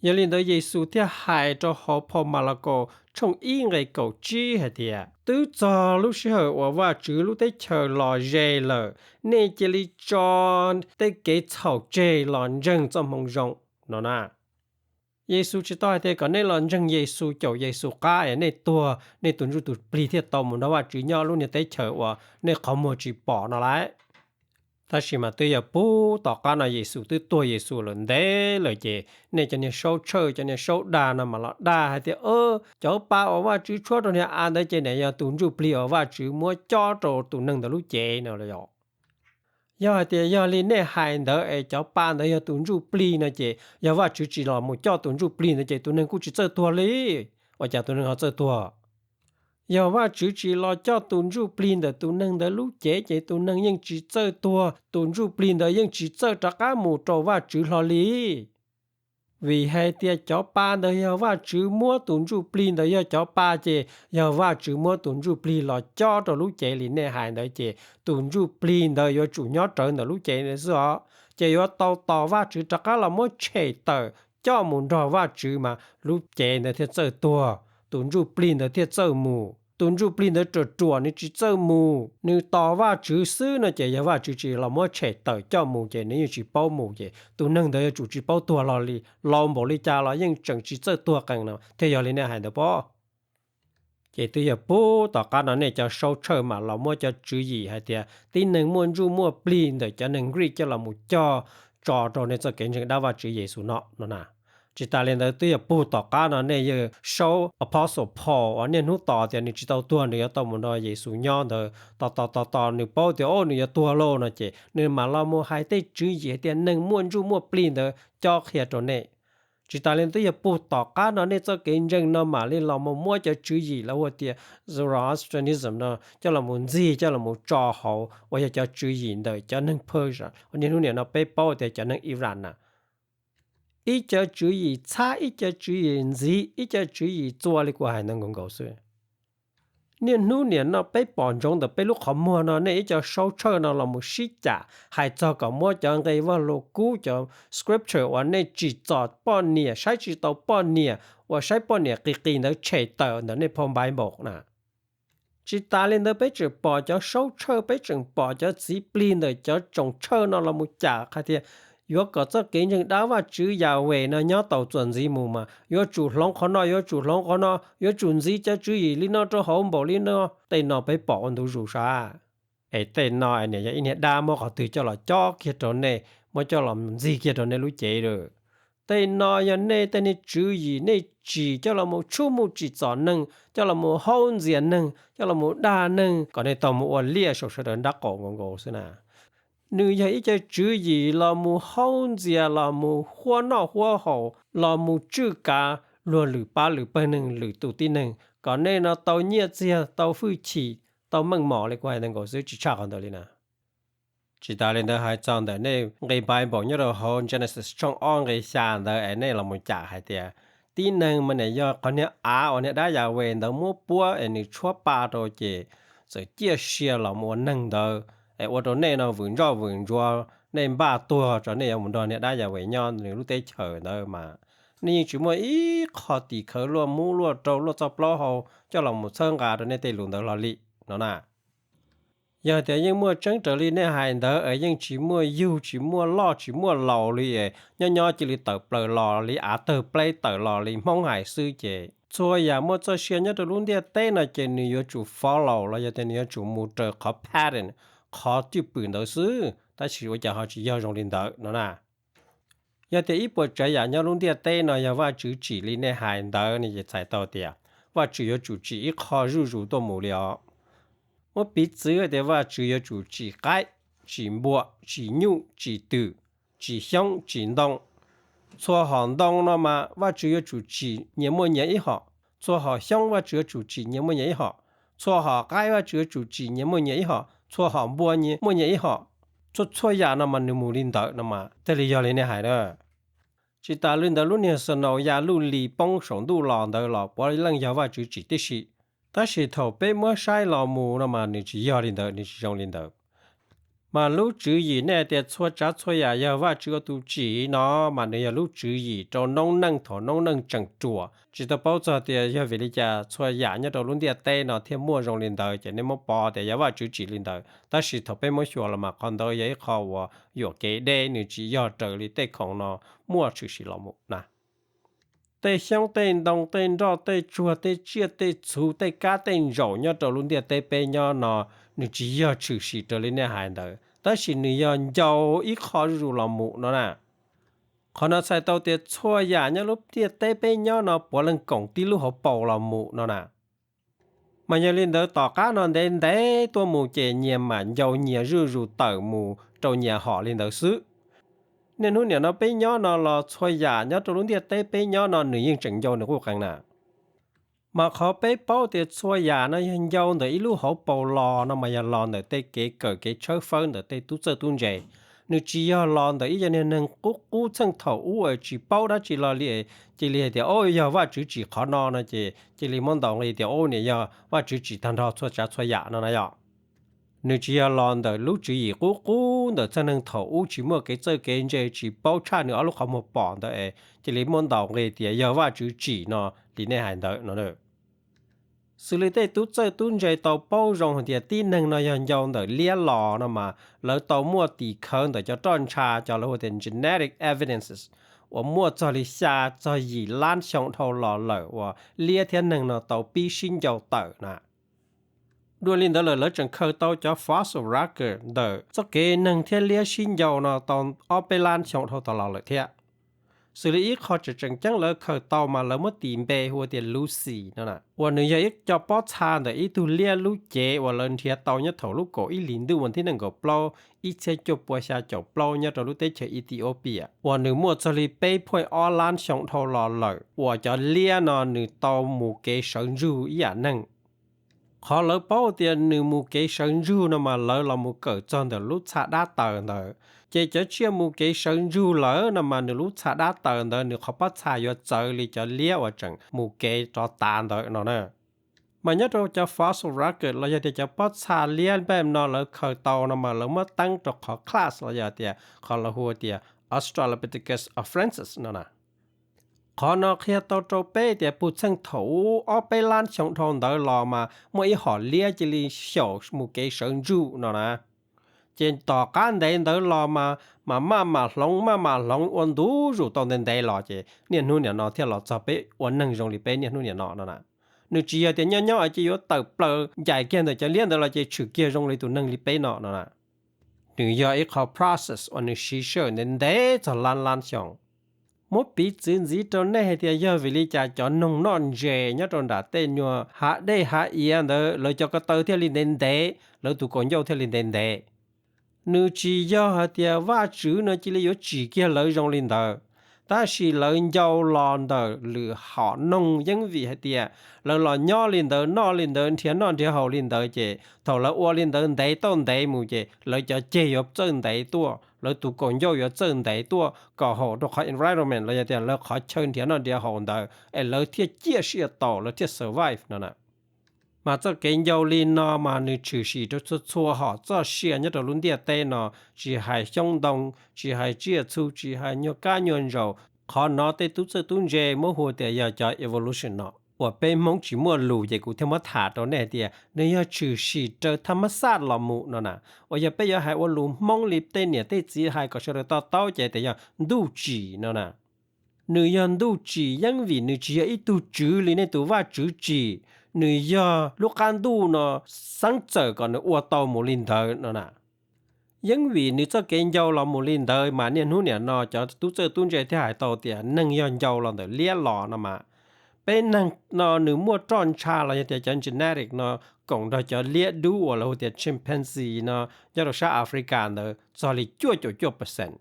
Yog li ntawd Yexus thiaj hais rau hauv phau Malakaus tshooj ib nqe kaum tsib hais tias, twb txog lub sij hawm uas Vajtswv lub teb chaws los ze lawm, nej cia li tso tej kev txhaum tseg los ntseeg txoj hmoo zoo no na. Yexus tsis tau hais tias kom nej los ntseeg Yexus, caum Yexus qab es nej tuag, nej tus ntsuj tus plig thiaj tau mus nrog Vajtswv nyob lub niag teb chaws uas nej qhov muag tsis pom no lauj. Tab sis mas twb yog puag tom qab no Yexus twb tuag Yexus lawm ntev lawm ces nej cov niag saub tshawj, cov niag saub dag no mas los dag hais tias, cov pa uas Vajtswv tshuab rau niag av ntawd ces nws yog tus ntsuj plig uas Vajtswv muab cob rau tus neeg ntawd lub cev no los yog. Yog hais tias yog li nej hais ntawd es cov pa ntawd yog tus ntsuj plig no ces yog Vajtswv tsis los mus coj tus ntsuj plig ntawd ces tus neeg kuj tsis txawj tuag li. Ua cas tus neeg ho txawj tuag? Yog Vajtswv tsis los coj tus ntsuj plig ntawm tus neeg ntawd lub cev ces tus neeg yeej tsis txawj tuag, tus ntsuj plig ntawd yeej tsis txawj rov qab mus rau Vajtswv hlo li. Vim hais tias cov pa ntawd yog Vajtswv muab tus ntsuj plig ntawd, yog cov pa ces yog Vajtswv muab tus ntsuj plig los cob rau lub cev li nej hais ntawd ces tus ntsuj plig ntawd yuav tsum nyob rawv ntawm lub cev ntawd xwb os. Ces yuav tau tos Vajtswv rov qab los muab tshem tawm coj mus nrog Vajtswv mas lub cev ntawd thiaj txawj tuag, tus ntsuj plig ntawd thiaj txawj mus. Tus ntsuj plig ntawd ruam ruam nws tsis txawj mus, nws tos Vajtswv xwb no ces yog Vajtswv tsis los muab tshem tawm coj mus ces nws yeej tsis paub mus ces tus neeg ntawd yuav tsum tsis paub tuag hlo li, laus npaum li cas los yeej tseem tsis txawj tuag qees no thiaj yog li nej hais ntawd pob. Ces twb yog puag tom qab no nej cov saub tshawj mam los muab cov tswv yim hais tias tib neeg muaj ntsuj muaj plig ntawm cov neeg Greek coj los mus cog tso rau nej txoj kev ntseeg dab Vajtswv Yexus no no na. Tsis tas li ntawd twb yog puag tom qab no nej yawg saub Apostle Paul uas niaj hnub tos tias nws tsis tau tuag nws yuav tau mus nrog Yexus nyob ntawd tos tos tos tos nws paub tias o nws yuav tuag lauj no ces nws mam los mus hais tej tswv yim hais tias neeg muaj ntsuj muaj plig ntawd cob qhia rau nej. Tsis tas li twb yog puag tom qab no nej txoj kev ntseeg no mam li los mus muab cov tswv yim lawv hu tias Zoroastrianism no coj los mus ntxig coj los mus tso hauv uas yog cov tswv yim ntawm cov neeg Persia uas niaj hnub niam no peb paub tias cov neeg Iran na. Ib cov tswv yim txhab, ib cov tswv yim ntxiv, ib cov tswv yim txua li kuv hais ntawd nkaus nkaus xwb. Niaj hnub niam no peb pom ntsoov ntawm peb lub qhov muag no nej ib co saub tshawj no los mus sib cam hais txog kom muab cov nqe Vaj Lug Kub cov scripture uas nej tsim txom poj niam, saib tsis tau poj niam, uas saib poj niam qis qis ntawd tshem tawm ntawm nej phau Bible na. Tsis tas li ntawd peb tseem pom cov saub tshawj, peb tseem pom cov txiv plig ntawm cov tsoos tshawj no los mus cam hais tias yuav kom txoj kev ntseeg dab Vajtswv Yahweh no nyob tau txuas ntxiv mus mas yuav tsum hloov qhov no, yuav tsum hloov qhov no, yuav tsum ntxiv cov tswv yim li no rau hauv npaum li no. Tej no peb pom ua ntu zus sav. Es tej no niam yog ib niag dab muab qhov twg coj los cob kiag rau nej, muab coj los ntxig kiag rau nej lub cev lawm. Tej no yog nej tej niag tswv yim nej tsim coj los mus tshub mus tsim txom neeg, coj los mus haub ntxias neeg, coj los mus dag neeg kom nej tau mus ua liaj saum sawv daws nrab qaum nkaus nkaus xwb na. Nws yog ib co tswv yim los mus haub ntxias, los mus huab noj huab haus, los mus tswj kav luag lwm pab lwm pawg neeg lwm tus tib neeg kom nej no tau nyiaj txiag, tau hwj chim, tau meej mom li kuv hais ntawd nkaus xwb, tsis tshaj qhov ntawd li na. Tsis tas li ntawd hais txog ntawm nej nqe Bible nyob rau hauv Genesis tshooj ob nqe xya ntawd es nej los mus cam hais tias tib neeg mas niam yog qhov niag av uas niag dab Yahweh ntawd muab puab es nws tshuab pa rau ces txawm ciaj sia los mus ua neeg ntawd es ua rau nej no vwm ntsoj vwm ntsuav, nej npaj tuag tso nej yuav mus nrog niag dab Yahweh nyob nws lub teb chaws ntawd mas nej yeej tsis muaj ib qho tim khawv luaj mub luaj rau luaj txoj plaub hau coj los mus txhawb nqa rau nej tej lus ntawd hlo li no na. Yog tias yeej muaj tseeb raws li nej hais ntawd es yeej tsis muaj yug tsis muaj loj tsis muaj laus li, nyob nyob cia li tawm plaws los li av tawg pleb tawm los li Hmoob hais xwb ces txhua yam muaj txoj sia nyob rau lub ntiaj teb no ces nws yuav tsum follow los yog tias nws yuav tsum mus raws qhov pattern, qhov cwj pwm ntawd xwb, tab sis ua cas ho tsis yog zoo li ntawd no na. Yog tias ib puas tsav yam nyob lub ntiaj teb no yog Vajtswv tsim li nej hais ntawd ne ces txhais tau tias Vajtswv yuav tsum tsim ib qho zuj zus tuaj mus li os. Muab piv txwv tias Vajtswv yuav tsum tsim qaib, tsim npua, tsim nyuj, tsim twm, tsim xyoob, tsim ntoo. Txhua hom ntoo no mas Vajtswv yuav tsum tsim nyias muaj nyias ib hom. Txhua hom xyoob Vajtswv yuav tsum tsim nyias muaj nyias ib hom. Txhua hom qaib Vajtswv yuav tsum tsim nyias muaj nyias ib hom. Txhua hom npua nyias muaj nyias ib hom. Txhua txhua yam no mas nws mus li ntawd no mas thiaj li yog li nej hais na. Tsis tas li ntawd lub niag snow ya luj li poob saum ntuj los ntawd los puav leej yog Vajtswv tsim tib si. Tab sis thaum peb muab saib los mus no mas nws tsis yog li ntawd, nws tsis zoo li ntawd. Mas lub tswv yim nej tias txhua tsav txhua yam yog Vajtswv ua tus tsim no mas nws yog lub tswv yim rau noob neej thaum noob neej tseem ruam tsis tau paub txog tias yog vim li cas txhua yam nyob rau lub ntiaj teb no thiaj muaj zoo li ntawd ces nej muab pov tias yog Vajtswv tsim li ntawd. Tab sis thaum peb muab xyuas los mas qhov ntawd yog ib qho uas yuam kev deb, nws tsis yog raws li tej khoom no muaj tshwm sim los mus na. Tej xyoob tej ntoo tej nroj tej tsuag tej tsiaj tej txhu tej kab tej ntsaum nyob rau lub ntiaj teb peb nyob no nws tsis yog tshwm sim raws li nej hais ntawd, tab sis nws yog ncau ib qho zuj zus los mus no na. Qhov no txhais tau tias txhua yam nyob lub ntiaj teb peb nyob no puav leej koom tib lub hauv paus los mus no na. Mas yog li ntawd tom qab no ntev ntev tuaj mus ces nyias mam ncau nyias zuj zus tawm mus rau nyias hom li ntawd xwb. Niaj hnub niam no peb nyob no los txhua yam nyob rau lub ntiaj teb peb nyob no nws yeej tseem ncau nws quj qees na. Mas qhov peb paub tias txhua yam no yog ncau ntawm ib lub hauv paus los no mas yog los ntawm tej kev kawm kev tshawb fawb ntawm tej tub txawj tub ntse. Nws tsis yog los ntawm ib co niag neeg qub qub txheej thaum ub es tsis paub dab tsi los li, cia li hais tias o yog Vajtswv tsim qhov no no ces cia li muab ntaus nqi tias o niam yog Vajtswv tsim tag nrho txhua tsav txhua yam no na yom. Nws tsis yog los ntawm lub tswv yim qub qub ntawm txheej neeg thaum ub tsis muaj kev txawj kev ntse tsis paub tshaj nws ob lub qhov muag pom ntawd es cia li muab ntaus nqi tias yog Vajtswv tsim no li nej hais ntawd no. Xws li tej tub txawj tub ntse tau paub zoo hais tias tib neeg no yog ncau ntawm liab los no mas lawv tau muaj tim khawv ntawm cov roj ntsha cov lawv hu tias genetic evidences uas muaj txog li xya txog yim lab xyoo dhau los lawm uas liab thiab neeg no tau pib sib ncau tawm na. Dua li ntawd lawm lawv tseem khaws tau cov fossil record ntawm txoj kev neeg thiab liab sib ncau no tau ob peb lab xyoo dhau tas los lawm thiab. Xws li ib qho tseem tseem ceeb lawv khaws tau mas lawv muab tis npe hu tias Lucy no na, uas nws yog ib co pob txha ntawm ib tug liab lub cev uas lawv nrhiav tau nyob thaum lub kaum ib hlis ntuj vas thib nees nkaum plaub ib txhiab cuaj pua xya caum plaub nyob rau lub teb chaws Ethiopia uas nws muaj txog li peb phuaj ob lab xyoo dhau los lawm uas cov liab no nws tau mus kev sawv ntsug ib yam neeg. Qhov lawv paub tias nws mus kev sawv ntsug no mas lawv los mus kawm txog ntawm lub txha dab taws ntawd, ces cov tsiaj mus kev sawv ntsug lawm no mas nws lub txha dab taws ntawd nws qhov pob txha yuav txawv li cov liab uas tseem mus kev rov tav ntawd no na. Mas nyob rau cov fossil record los yog tias cov pob txha liab npaj no lawv khaws tau no mas lawv muab teeb rau qhov class los yog tias qhov lawv hu tias Australopithecus afarensis no na. Qhov no qhia tau rau peb tias puag txheej thaum ob peb lab xyoo dhau ntawd los mas muaj ib hom liab cia li xyaum mus kev sawv ntsug no na. Ces tom qab ntev ntawd los mas, mas maj mam hloov maj mam hloov ua ntu zus tau ntev ntev los ces niaj hnub niam no thiaj los txog peb ua neeg zoo li peb niaj hnub niam no no na. Nws tsis yog tias nyob nyob cia yuav tawm plaws ncaim kiag ntawm cov liab ntawd los ces tshwm kiag zoo li tus neeg li peb no no na. Nws yog ib qho process uas nws siv sij hawm ntev ntev txog lab lab xyoo. Muab piv txwv ntxiv rau nej hais tias yog vim li cas cov noog noj ntses nyob rau nram tej nyuag hav dej hav iav ntawd lawv cov ko taw thiaj li ntev ntev, lawv tus kaus ncauj thiaj li ntev ntev. Nws tsis yog hais tias Vajtswv no cia li yuav tsim kiag lawv zoo li ntawd, tab sis lawv ncau los ntawm lwm hom noog yeeb vim hais tias lawv los nyob li ntawd noj li ntawd nrhiav noj nrhiav haus li ntawd ces thaum lawv ua li ntawd ntev tau ntev mus ces lawv cov ceg yuav txawj ntev tuaj, lawv tus kaus ncauj yuav txawj ntev tuaj kom haum rau qhov environment los yog tias lawv qhov chaw nrhiav noj nrhiav haus ntawd es lawv thiaj ciaj sia tau lawv thiaj survive no na. Mas txoj kev ncau li no mas nws tshwm sim rau txhua txhua hom txoj sia nyob rau lub ntiaj teb no, tsis hais xyoob ntoo, tsis hais tsiaj txhu, tsis hais nyuag kab nyuag ntsaum, qhov no tej tub txawj tub ntse muab hu tias yog cov evolution no. Uas peb Hmoob tsis muaj lus ces kuv thiaj muab tham rau nej hais tias nws yog tshwm sim raws thaj mab xaj los mus no na. Uas yog peb yuav hais ua lus Hmoob li tej niam tej txiv hais kom sawv daws to taub ces tias yog ntuj tsim no na. Nws yog ntuj tsim yeeb vim nws tsis yog ib tug tswv li nej tus Vajtswv tsim, nws yog lub qab ntuj no xeeb txawm kom nws ua tau mus li ntawd no na. Yeeb vim nws txoj kev ncau los mus li ntawd mas niaj hnub niam no cov tub txawj tub ntse thiaj hais tau tias neeg yog ncau los ntawm liab los no mas. Peb neeg no nws muaj roj ntsha los yog tias cov genetic no koom nrog cov liab dub uas lawv hu tias chimpanzee no nyob rau sab Africa ntawd txog li cuaj caum cuaj percent.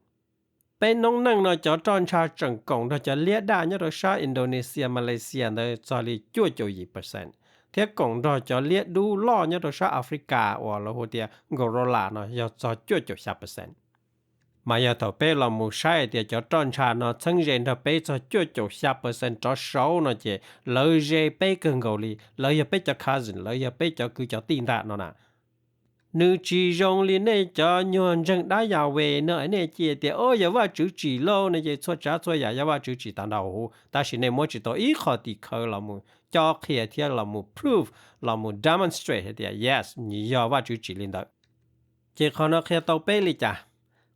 Peb noob neej no cov roj ntsha tseem koom nrog cov liab daj nyob rau sab Indonesia, Malaysia ntawd txog li cuaj caum yim percent, thiab koom nrog cov liab dub loj nyob rau sab Africa uas lawv hu tias gorilla no yog txog cuaj caum xya percent. Mas yog thaum peb los mus saib hais tias cov roj ntsha no txheeb ze nrog peb txog cuaj caum xya percent rov saud no ces lawv ze peb kawg nkaus li, lawv yog peb cov cousin, lawv yog peb cov kwv cov tij ntag no na. Nws tsis zoo li nej cov nyuag ntseeg dab Yahweh no nej cia tias o yog Vajtswv tsim lauj no ces txhua tsav txhua yam yog Vajtswv tsim tag nrho huv, tab sis nej muab tsis tau ib qho tim khawv los mus cob qhia thiab los mus prove, los mus demonstrate hais tias yes, nws yog Vajtswv tsim li ntawd. Ces qhov no qhia tau peb li cas?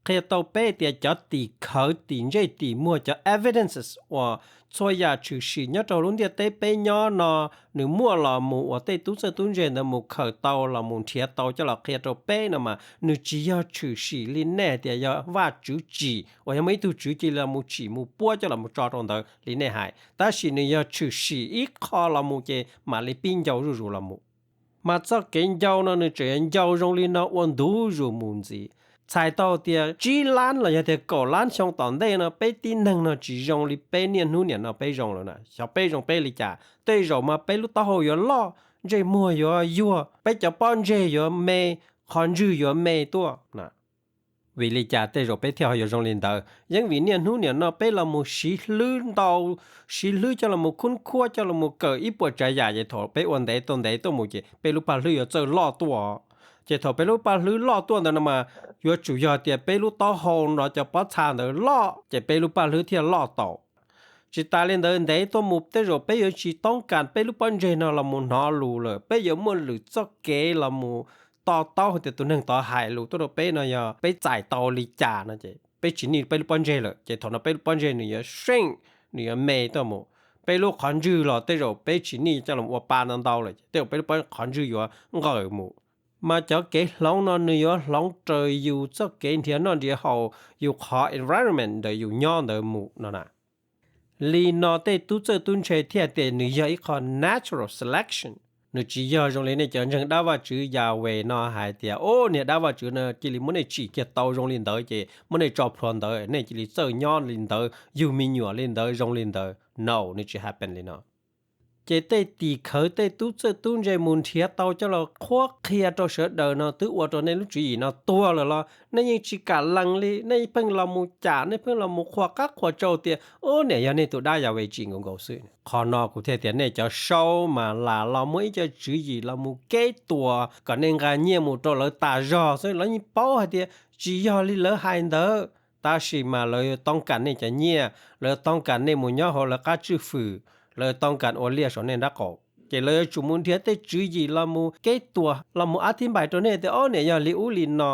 Qhia tau peb tias cov tim khawv tim ntsej tim muag, cov evidences uas txhua yam tshwm sim nyob rau lub ntiaj teb peb nyob no, nws muaj los mus uas tej tub txawj tub ntse ntawd mus khaws tau los mus nrhiav tau coj los qhia rau peb no mas nws tsis yog tshwm sim li nej hais tias yog Vajtswv tsim uas yog muaj ib tug tswv cia li los mus tsim mus puab coj los mus tso rau ntawd li nej hais, tab sis nws yog tshwm sim ib qho los mus ces mam li pib ncau zuj zus los mus. Mas txoj kev ncau no nws tseem yuav ncau zoo li no ua ntu zus mus ntxiv. Txhais tau tias tsib lab los yog tias kaum lab xyoo tom ntej no peb tib neeg no tsis zoo li peb niaj hnub niam no peb zoo lawm na. Xyov peb zoo peb li cas, tej zaum mas peb lub taub hau yuav loj, ntsej muag yuav yuag, peb cov pob ntseg yuav me, qhov ntswg yuav me tuaj. Vim li cas tej zaum peb thiaj ho yuav zoo li ntawd? Yeeb vim niaj hnub niam no peb los mus siv hlwb ntau, siv hlwb coj los mus khub khuab coj los mus kawm ib puas tsav yam ces thaum peb ua ntev tuaj ntev tuaj mus ces peb lub paj hlwb yuav txawj loj tuaj. Ces thaum peb lub paj hlwb loj tuaj ntawd no mas yuav tsum yog tias peb lub taub hau nrog cov pob txha ntawd loj ces peb lub paj hlwb thiaj loj tau. Tsis tas li ntawd ntev tuaj mus tej zaum peb yuav tsis toob kas peb lub pob ntseg no los mus hnov lus lawm, peb yuav muaj lwm txoj kev los mus to taub hais tias tus neeg tod hais lus tuaj rau peb no yog peb txais tau li cas no ces peb tsis nij peb lub pob ntseg lawm ces thaum no peb lub pob ntseg nws yuav seej, nws yuav me tuaj mus. peb lub qhov ntswg los tej zaum peb tsis nij coj los ua pa ntau ntau lawm, tej zaum peb lub qhov ntswg yuav nqawm mus. Mas cov kev hloov no nws yuav hloov raws yus txoj kev nrhiav noj nrhiav haus, yus qhov environment ntawm yus nyob ntawd mus no na. Li no tej tub txawj tub ntse thiaj tias nws yog ib qho natural selection. Nws tsis yog zoo li nej cov ntseeg dab Vajtswv Yahweh no hais tias, o, niag dab Vajtswv no cia li muab nej tsim kiag tau zoo li ntawd ces muab nej tso plhuav ntawd, nej cia li txawj nyob li ntawd, yug me nyuam li ntawd, zoo li ntawd. No, nws tsis happen li no. Ces tej tim khawv tej tub txawj tub ntse mus nrhiav tau coj los qhuab qhia rau sawv daws no twb ua rau nej lub tswv yim no tuag lawm los nej yeej tsis kam lees li, nej pheej los mus cam, nej pheej los mus qhuas qab qhuas tsau tias, o, niam yog nej tus dab Yahweh tsim nkaus nkaus xwb. Qhov no kuv thiaj tias nej cov saub mas lam los muab ib co tswv yim los mus keb tuas kom nej nqa nyiaj mus rau lawv tas zog xwb, lawv yeej paub hais tias tsis yog li lawv hais ntawd, tab sis mas lawv toob kam nej cov nyiaj, lawv toob kam nej mus nyob hauv lawv qab tswj fwm, lawv toob kam ua liaj saum nej nrab qaum. Ces lawv yuav tsum mus nrhiav tej tswv yim los mus keb tuas los mus ab thib npais rau nej tias, o, niam yog li ub li no.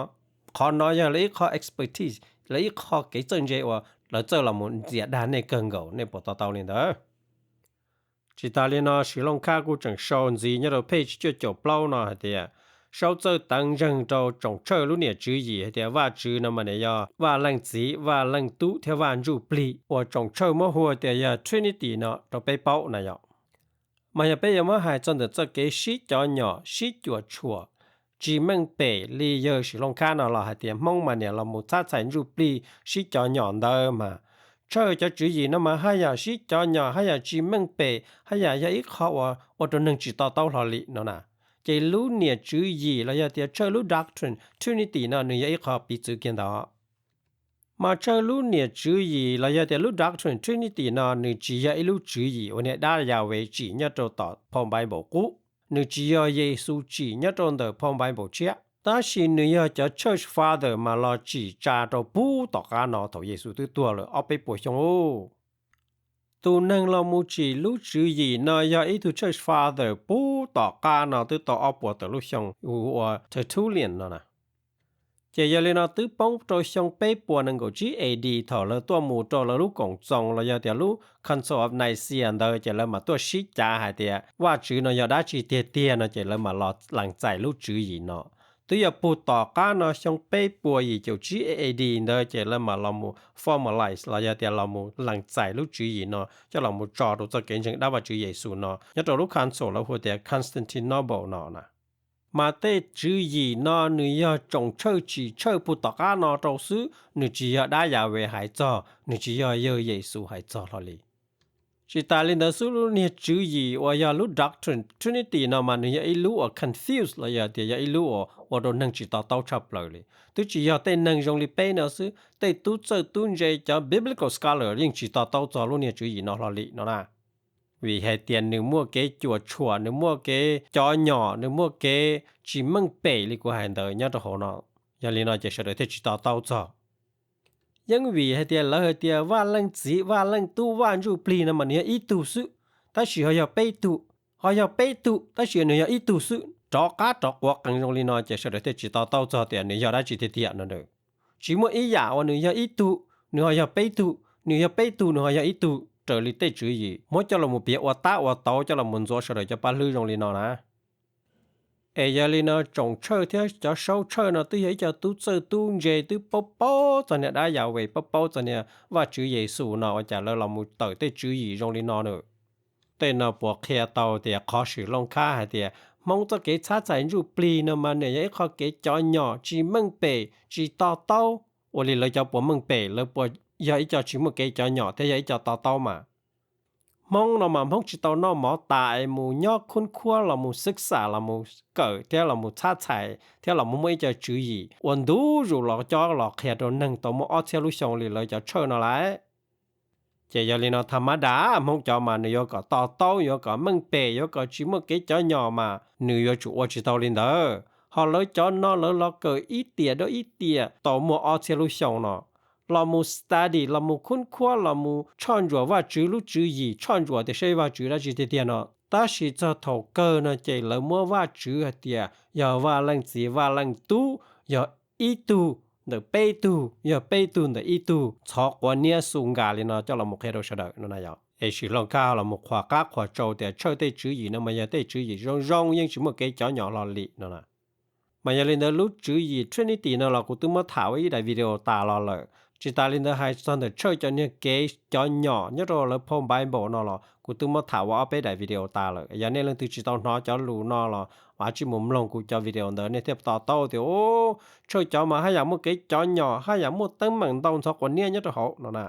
Qhov no yog lawv ib qho expertise, lawv ib qho kev txawj ntse uas lawv txawj los mus ntxias dag nej kawg nkaus, nej puas to taub li ntawd? Tsis tas li no, Sim Looj Khab kuj tseem sau ntxiv nyob rau page cuaj caum plaub no hais tias, Saub txawj teev ntseeg rau Tsoom Tshawj lub niam tswv yim hais tias Vajtswv no mas nws yog Vaj Leej Txiv, Vaj Leej Tub thiab Vaj Ntsuj Plig, uas Tsoom Tshawj muab hu tias yog Trinity no rau peb paub na yom. Mas yog peb yuav muab hais txog ntawm txoj kev sib cov nyom, sib cuam tshuam, tsis meej pem li yawg Sim Looj Khab no los hais tias Hmoob mas niam los mus txhab txhais Ntsuj Plig sib cov nyom ntawd mas, Tshawj cov tswv yim no mas haj yam sib cov nyom, haj yam tsis meej pem, haj yam yog ib qho uas ua rau neeg tsis to taub hlo li no na. Ces lub niam tswv yim los yog tias Tshawj lub doctrine Trinity no nws yog ib qho piv txwv kiag ntawd. Mas Tshawj lub niam tswv yim los yog tias lub doctrine Trinity no nws tsis yog ib lub tswv yim uas niag dab Yahweh tsim nyob rau tom phau Npaiv Npaum qub, nws tsis yog Yexus tsim nyob rau ntawm phau Npaiv Npaum tshiab, tab sis nws yog cov Church Father mas los tsim tsa rau puag tom qab no thaum Yexus twb tuag lawm ob peb puas xyoo ub. Tus neeg los mus tsim lub tswv yim no yog ib tug Church Father puag tom qab no twb tau ob puas tawm lub xyoo hu ua Tertullian no na. Ces yog li no twb poob rau xyoo peb puas nees nkaum tsib A D thaum lawv tuaj mus rau lawv lub koom txoos los yog tias lub Council of Nicaea ntawd ces lawv mam tuaj sib cav hais tias Vajtswv no yog dab tsi tiag tiag no ces lawv mam los lees txais lub tswv yim no. Twb yog puag tom qab no xyoo peb puas yim caum tsib A D ntawd ces lawv mam los mus formalize los yog tias los mus lees txais lub tswv yim no coj los mus tso rau txoj kev ntseeg dab Vajtswv Yexus no nyob rau lub council lawv hu tias Constantinople no na. Mas tej tswv yim no nws yog Tsoom Tshawj tsim Tshawj puag tom qab no rau xwb, nws tsis yog dab Yahweh hais txog, nws tsis yog yawg Yexus hais txog hlo li. Tsis tas li ntawd xwb, lub niag tswv yim uas yog lub doctrine Trinity no mas nws yog ib lub uas confuse los yog tias yog ib lub uas ua rau neeg tsis to taub tshaj plaws li. Twb tsis yog tej neeg zoo li peb no xwb, tej tub txawj tub ntse cov biblical scholar yeej tsis to taub txog lub niag tswv yim no hlo li no na. Vim hais tias nws muaj kev cuam tshuam, nws muaj kev cov nyom, nws muaj kev tsis meej pem li kuv hais ntawd nyob rau hauv no. Yog li no ces sawv daws thiaj tsis to taub txog. Yeej vim hais tias lawv hais tias Vaj Leej Txiv, Vaj Leej Tub, Vaj Ntsuj Plig no mas nws yog ib tug xwb, tab sis ho yog peb tug, ho yog peb tug tab sis nws yog ib tug xwb, rov qab rov quav qees zoo li no ces sawv daws thiaj tsis to taub txog tias nws yog dab tsi tiag tiag no. Tsis muaj ib yam uas nws yog ib tug, nws ho yog peb tug, nws yog peb tug, nws ho yog ib tug raws li tej tswv yim muab coj los piav ua tab ua tauv coj los ntxuav sawv daws cov paj hlwb zoo li no na. Es yog li no Tsoom Tshawj thiab cov Saub Tshawj no twb yog ib co tub txawj tub ntse twb paub paub txog niag dab Yahweh, paub paub txog niag Vajtswv Yexus no ua cas lawv los mus tawm tej tswv yim zoo li no na. Tej no puas qhia tau tias qhov Sim Looj Khab hais tias Hmoob txoj kev txhab txhais Ntsuj Plig no mas nws yog ib qho kev cov nyom tsis meej pem tsis to taub? Ua li lawv cov puas meej pem, lawv puas yog ib co tsis muaj kev cov nyom thiab yog ib co to taub mas? Hmoob no mas Hmoob tsis tau noj mov tas es mus nyob khub khuab los mus xwb xam los mus kawm thiab los mus txhab txhais thiab los mus muaj ib co tswv yim uas ntu zus los cob los qhia rau neeg tau muaj ob txhiab lub xyoo li lawv cov Tshawj no lawm. Ces yog li no tham mab das Hmoob cov mas nws yuav kom to taub, yuav kom meej pem, yuav kom tsis muaj kev cov nyom mas nws yuav tsum ua tsis tau li ntawd. Ho lawv cov no lawv los kawm ib tiam rau ib tiam tau muaj ob txhiab lub xyoo no, los mus study, los mus khub khuab, los mus tshoj ntsuam Vajtswv lub tswv yim, tshoj ntsuam tias saib Vajtswv dab tsi tiag tiag no. Tab sis txog thaum kawg no ces lawv muab Vajtswv hais tias yog Vaj Leej Txiv Vaj Leej Tub, yog ib tug ntawm peb tug, yog peb tug ntawm ib tug, txhov quav niab xu nkas li no coj los qhia rau sawv daws no na yom. Es Sim Looj Khab los mus qhuas qab qhuas tsau tias Tshawj tej tswv yim no mas yog tej tswv yim zoo zoo, yeej tsis muaj kev cov nyom hlo li no na. Mas yog li ntawd lub tswv yim Trinity no los kuv twb muab tham ua ib daim video tas los lawm. Tsis tas li ntawd hais txog ntawm Tshawj cov niag kev cov nyom nyob rau lawv phau Bible no los kuv twb muab tham ua ob peb daim video tas lawm. Yog nej leej twg tsis tau hnov cov lus no los ua tsij mus mloog kuv cov video ntawd nej thiaj to taub tias, Tshawj cov mas haj yam muaj kev cov nyom, haj yam muaj teeb meem ntau ntxhov quav niab nyob rau hauv no na.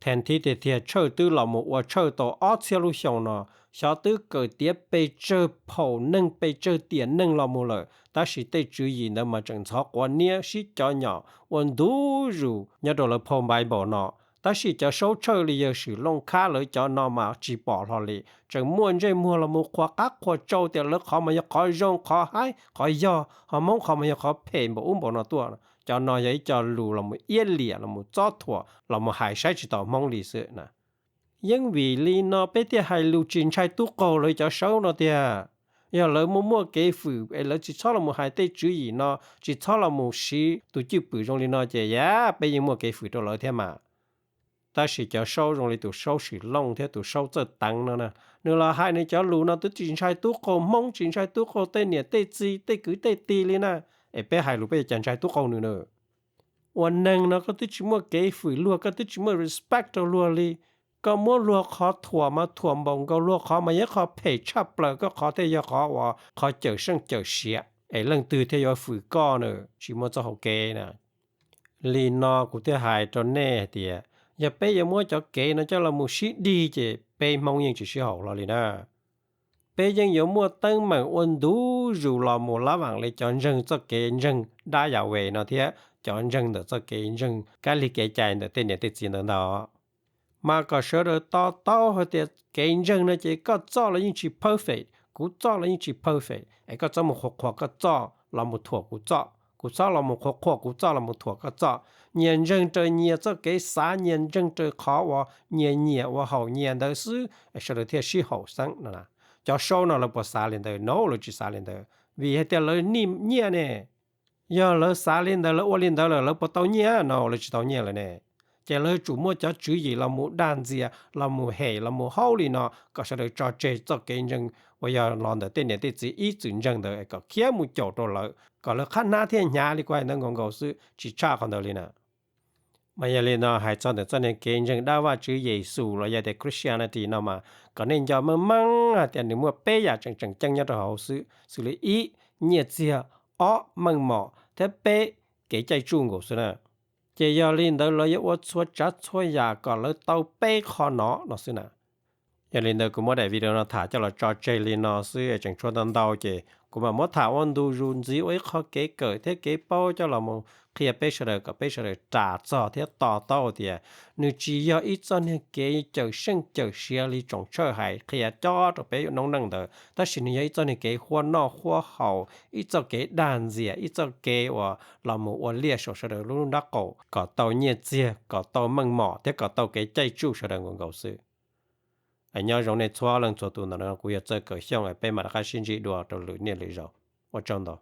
Thaum thib tiag tiag Tshawj twb los mus ua Tshawj tau ob txhiab lub xyoo no, xyov twb kawm tiav pes tsawg phaum neeg pes tsawg tiam neeg los mus lawm, tab sis tej tswv yim ntawd mas tseem ntxhov quav niab sib cov nyom ua ntu zus nyob rau lawv phau Bible no. Tab sis cov saub Tshawj li yawg Sim Looj Khab lawv cov no mas tsis pom hlo li, tseem muaj ntsej muag los mus qhuas qab qhuas tsau tias lawv qhov mas yog qhov zoo qhov haib qhov yog, ho Hmoob qhov mas yog qhov phem npaum ub npaum no tuaj. Cov no yog ib co lus los mus iab liam los mus txob thuam los mus hais saib tsis taus Hmoob li xwb na. Yeej vim li no peb thiaj hais lus tsis ntshai tub qaug lawv cov saub no tiag. Yog lawv muaj muaj kev fwm es lawv tsis txhob los mus hais tej tswv yim no, tsis txhob los mus siv tus cwj pwm zoo li no ces yam peb yeej muaj kev fwm rau lawv thiab mas. Tab sis cov saub zoo li tus saub Sim Looj thiab tus saub Txawj Teev no na, nws los hais nws cov lus no twb tsis ntshai tub qaug Hmoob, tsis ntshai tub qaug tej niam tej txiv tej kwv tej tij li na. Es peb hais lus peb yuav cas ntshai tub qaug nws na? Ua neeg no koj twb tsis muaj kev fwm luag, koj twb tsis muaj respect rau luag li. Koj muab luag qhov thuam mas thuam npaum nkaus luag qhov mas yog qhov phem tshaj plaws, koj qhov thiaj yog qhov uas qhov cawm seej cawm siav es leej twg thiaj yuav fwm koj na, tsis muaj txoj hau kev na. Li no kuv thiaj hais rau nej hais tias, yog peb yuav muab cov kev no coj los mus sib dig ces peb Hmoob yeej tsis sib haum hlo li na. Peb yeej yuav muaj teeb meem ua ntu zus los mus lab vaam li cov ntseeg txoj kev ntseeg dab Yas Ves no thiab cov ntseeg ntawm txoj kev ntseeg kab lig kev cai ntawm tej niam tej txiv ntawd ntag. Mas kom sawv daws to taub hais tias kev ntseeg no ces koj txoj los yeej tsis perfect, kuv txoj los yeej tsis perfect, es koj txhob mus qhuas qhuas koj txoj los mus thuam kuv txoj, kuv txhob los mus qhuas qhuas kuv txoj los mus thuam koj txoj. Nyias ntseeg raws nyias txoj kev xav, nyias ntseeg raws qhov uas nyias nyiam ua haum nyias ntawd xwb es sawv daws thiaj sib haum xeeb no. Cov saub no lawv puas xav li ntawd? No, lawv tsis xav li ntawd, vim hais tias lawv nij nyiaj ne. Yog lawv xav li ntawd, lawv ua li ntawd lawm, lawv puas tau nyiaj? No, lawv tsis tau nyiaj lawm ne. Ces lawv yuav tsum muaj cov tswv yim los mus dag ntxias, los mus hem, los mus haub li no kom sawv daws tso tseg txoj kev ntseeg uas yog los ntawm tej niam tej txiv ib txwm ntseeg ntawd es kom khiav mus caum rau lawv, kom lawv qhab hnab thiaj hnyav li kuv hais ntawd nkaus nkaus xwb, tsis tshaj qhov ntawd li na. Mas yog li no hais txog ntawm txoj niag kev ntseeg dab Vajtswv Yexus los yog tias Christianity no mas kom nej nco meej meej hais tias nws muaj peb yam tseem tseem ceeb nyob rau hauv xwb, xws li ib, nyiaj txiag, ob, meej mom, thiab peb, kev caij tsuj nkaus xwb na. Ces yog li ntawd lawv yuav ua txhua tsav txhua yam kom lawv tau peb qho no no xwb na. Yog li ntawd kuv muab daim video no tham coj los tso tseg li no xwb, tseem tshuav ntau ntau ces kuv mam muab tham ua ntu zus ntxiv ua ib qho kev kawm thiab kev paub coj los mus qhia peb sawv daws kom peb sawv daws ras txog thiab to taub tias nws tsis yog ib txoj niag kev cawm seej cawm siav li tsoom Tshawj hais qhia cob rau peb noob neej ntawd, tab sis nws yog ib txoj niag kev huab noj huab haus, ib txoj kev dag ntxias, ib txoj kev uas los mus ua liaj saum sawv daws lub nrab qaum kom tau nyiaj txiag, kom tau meej mom thiab kom tau kev caij tsuj sawv daws nkaus nkaus xwb. Nyob zoo nej txhua leej txhua tus, ntawm no kuv yog Txawj Kawm Xyooj, peb mam rov qab sib ntsib dua rau lwm niaj lwm zaus. Ua tsaug ntau.